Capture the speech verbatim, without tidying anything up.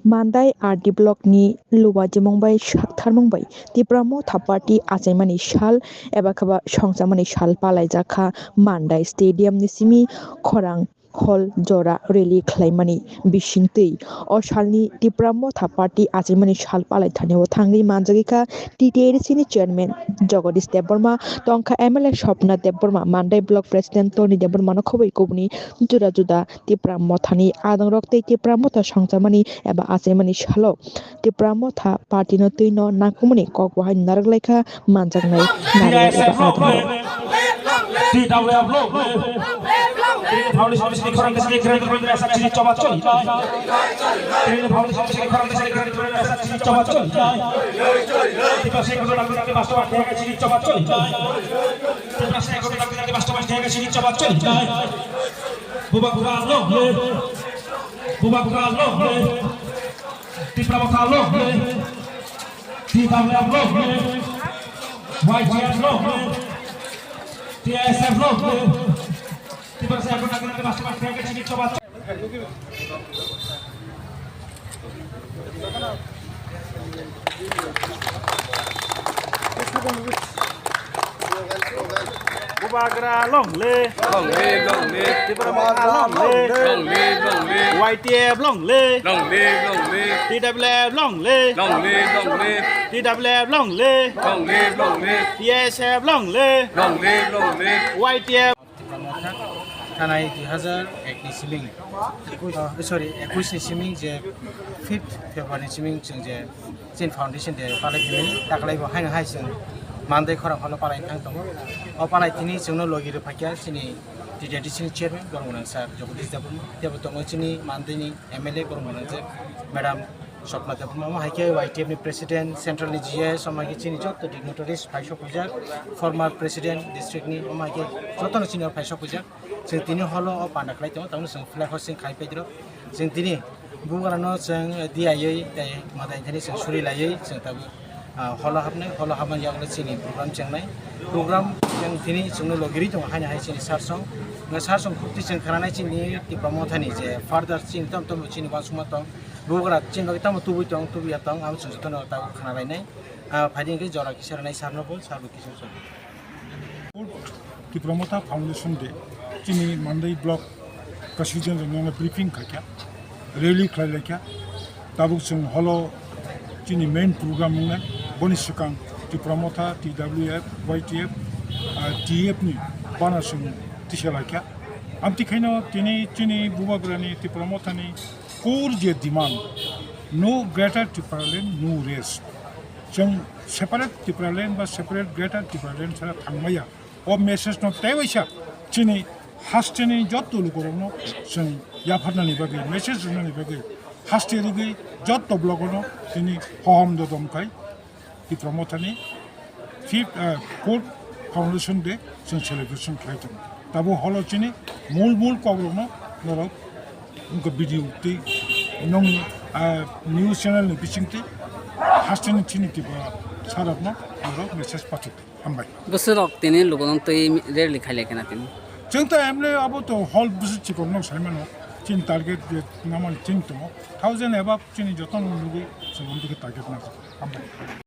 Mandai R D block ni luwa jemong bai saktharmung bai Tipra Motha Party achaimani sal eba khe ba songchamani sal palaijakha Mandai Stadium ni simi khorang hall jora rally khlaimani bisingtwi. O salni Tipra Motha Party achaimani sal palaithani o thangwi manjagwi kha T T A D C ni chairman Jagadish Debbarma, tongkha M L A Swapna Debbarma, Mandai block president Tony Debbarma no khobwi kubuni juda juda Tipra Mothani adongrok tei Tipra Motha songchamani eba achaimani salo Tipra Motha party no twi no nangkukmani kok bahai narwk laikha manjaknai narwk eba adongrok. T W F long live. Trini Foundation ni khorang khe sini khe rwng rwng rasa chini choba choli. Trini Foundation ni khorang khe sini khe rwng rwng rasa chini choba choli. Tipra Singh Guru Dr. Dr. Master Bhante khe sini choba choli. Tipra Singh Guru Dr. Dr. Master Bhante khe sini choba choli. Bubagra long live. Bubagra long live. Tipra Motha long live. T W F long live. Y T F long live. T S F long live. Tipra Singh Guru Dr. Dr. Master Bhante khe sini choba choli. Bubagra long live. Long live, long live. Tipra Motha long live. Long live, long live. Y T F long live. Long live, long live. T W F long live. Long live, long live. T W F long live. Long live, long live. T S F long live. Long live, long live. Y T F. Tipra Motha thanai dui hazar ek ni siming, oh, sorry, ekush ni siming je fifth February ni siming chwng je chini foundation day palai thini, daklai bo haino hai chwng Mandai khorang holo palai thang tongo. O palai thini chwngno logi rw phaikha chini T T A D C ni chairman borok gwnang sir Jagadish Debbarma, teibo tongo chini Mandai ni M L A borok gwnang je madam Swapna Debbarma, omo hai khe Y T F ni president, central ni G S, omo hai khe chini joto dignitaries phai sok phaijak, former president district ni, omo hai khe jotono chini o phai sok phaijak. Chwng tini holo o panda khlai tongo, tamoni chwng flag hosting khai paidiro. Chwng tini bugrano chwng diyaui tei madai thani chwng suri laiui chwng tabuk, ah, holo habnai, holo habmani yagulo chini program chengnai. Program chwng tini chwngno logirwi tongo haino hai chini sarsong. Nga sarsong khukti chwng khnanai chini Tipra Mothani je further chini tom tom chini uansukma tong. Bugra chini bagwi tamo tubui tong, tubui ya tong, abo chwng jotono tabuk khna lainai. Ah, phaidi hwnkhe jora kisa rwnai sarno bo, sarbo kisa song. Tipra Motha Foundation Day, chini Mandai block president rokno briefing khaikha, rally khlai laikha. Tabuk chwng holo chini main program wngnai, boni swkang Tipra Motha, T W F, Y T F, ah, T F ni bana chwng tisa laikha. Amtwi khaino tini chini bubagrani Tipra Mothani core je demand, no greater Tipraland, no rest. Chwng separate Tipraland ba separate greater Tipraland sara thangmaya. O message no tei waisa chini hasteni jotto lukurokno chwng yapharnani bagwi, message rwnani bagwi haste rwgwi jotto blogono tini hohom dodom khai Tipra Mothani fifth, eh, fourth Foundation Day chwng celebration khlai tongo. Tabuk holo chini mul mul kokrokno norok wngkha video tei nongni, eh, news channel ni bisingtwi hasteni chini Tipra sarokno norok message pathai. Hambai. Bwswrok tini lukurok twi rally khai lai khna tini. Chwng ta emle abo to hol bwswk chikon no sai mano. Chini target je namani chini tongo. Thousand above chini jotono nugwi chwng amtwi khe target na. Hambai.